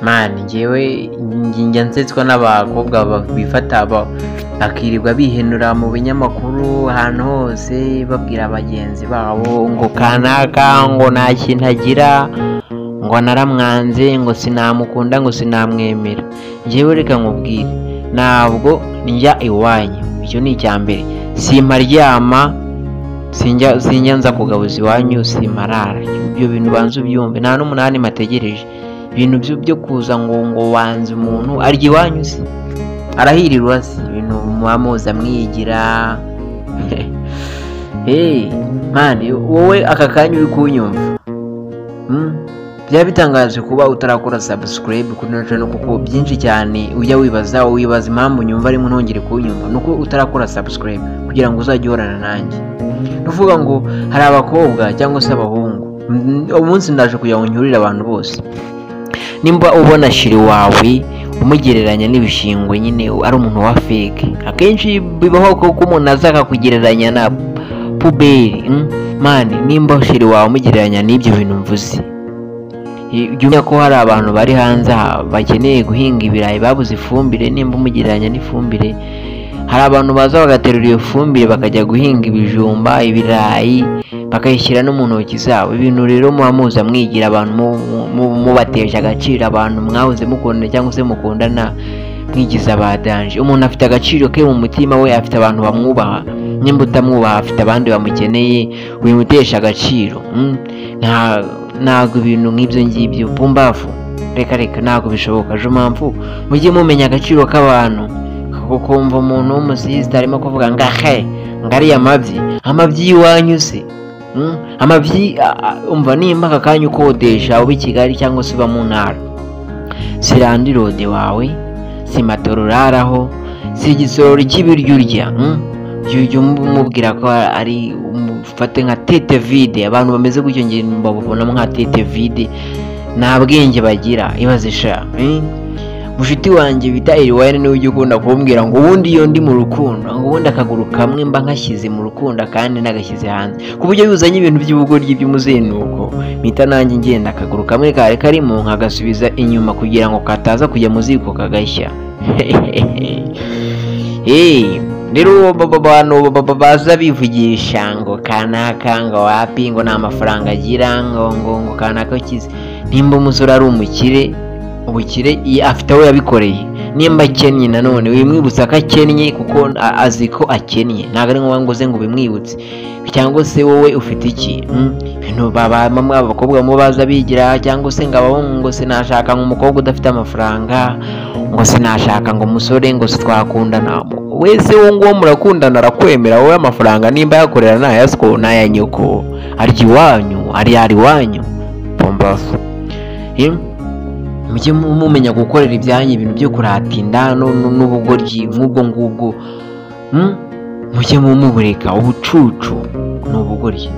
Man, njyewe njya nsetswa n'abakobwa bifata bakirirwa bihenura mu binyamakuru ahantu hose, babwira bagenzi babo ngo kanaka ngo nta kintu agira, ngo naramwanze, ngo sinamukunda, ngo sinamwemera. Njyewe reka nkubwire, ntabwo njya iwanyu, icyo ni icya mbere. Simparyama, sinjya nza kugabuza iwanyu, simparara. Ibyo bintu banza ubyumve, nta n'umunani mategereje. Ibintu byo kuza ngo wanze umuntu arya iwanyu se, arahirirwa se, ibintu muba muza mwigira. Hey man, wowe aka kanya uri kunyumva, byaba bitangaje kuba utarakora subscribe kuri ino channel, kuko byinshi cyane ujya wibaza impamvu nyumva arimo ntongere kunyumva, nuko utarakora subscribe kugira ngo uzajye uhorana nanjye. Nuvuga ngo hari abakobwa cyangwa se abahungu, umunsi ndaje kugira ngo nyurire abantu bose. Nimba ubona shiri wawe umugereranya n'ibishingwe nyine ari umuntu wa fake, akenshi bibaho ko umuntu aza akakugereranya na puberi. Man, nimba shiri wawe umugereranya n'ibyo bintu mvuze, jya umenya ko hari abantu bari hanze aha bakeneye guhinga ibirayi babuze ifumbire. Nimba umugereranya n'ifumbire, hari abantu baza bagaterura iyo fumbire bakajya guhinga ibijumba, ibirayi, bakayishyira no mu ntoki zabo. Ibintu rero muba muza mwigira abantu, mubatesha agaciro, abantu mwahoze mukundana cyangwa se mukundana mwigiza ba danje. Umuntu afite agaciro ke mu mutima we, afite abantu bamwubaha. Nimba utamwubaha, afite abandi bamukeneye, wimutesha agaciro. Ntabwo ibintu nk'ibyo ngibyo pumbafu, reka reka, ntabwo bishoboka. Jo mpamvu mujye mumenya agaciro k'abantu. Kukumva umuntu w'umusisita arimo kuvuga ngo ahe, ngo ariya amabyi, amabyi y'iwanyu se, amabyi. Umva, nimba aka kanya ukodesha uba i Kigali cyangwa se uba mu ntara, si landirode wawe, si matora uraraho, si igisorori cy'ibiryo urya, jya umubwira ko ari ufate nka tete vide. Abantu bameze gutyo nge bababonamo nka tete vide, nta bwenge bagira. Ibaze sha, mushuti wanjye bita Eriwayne niwe ujya ukunda kumbwira ngo ubundi iyo ndi mu rukundo, ngo ubundi akaguru kamwe mba nkashyize mu rukundo akandi nagashyize hanze, ku buryo yuzanye ibintu by'ubugoryi by'umuzenguruko mpita nanjye ngenda akaguru kamwe kari karimo nkagasubiza inyuma kugira ngo kataza kujya mu ziko kagashya. Rero abantu baza bivugisha ngo kanaka ngo wapi, ngo nta mafaranga agira, ngo ngo kanaka kize. Nimba umusore ari umukire, ubukire afite aho yabikoreye. Nimba akennye nanone wimwibutsa ko akennye, kuko azi ko akennye, ntabwo ari ngombwa ngo uze ngo ubimwibutse. Cyangwa se wowe ufite iki? Ibintu abakobwa mu baza bigira, cyangwa se ngo abahungu ngo sinashaka ngo umukobwa udafite amafaranga, ngo sinashaka ngo umusore ngo twakundana. Wese uwo nguwo murakundana arakwemera wowe, amafaranga nimba yakorera nayasiko naya nyoko, arya iwanyu, ari ari iwanyu pombafu. Mujye mumenya gukorera ibyanyu, ibintu byo kuratinda n'ubugoryi nk'ubwo ngubwo, mujye mumubureka. Ubucucu ni ubugoryi.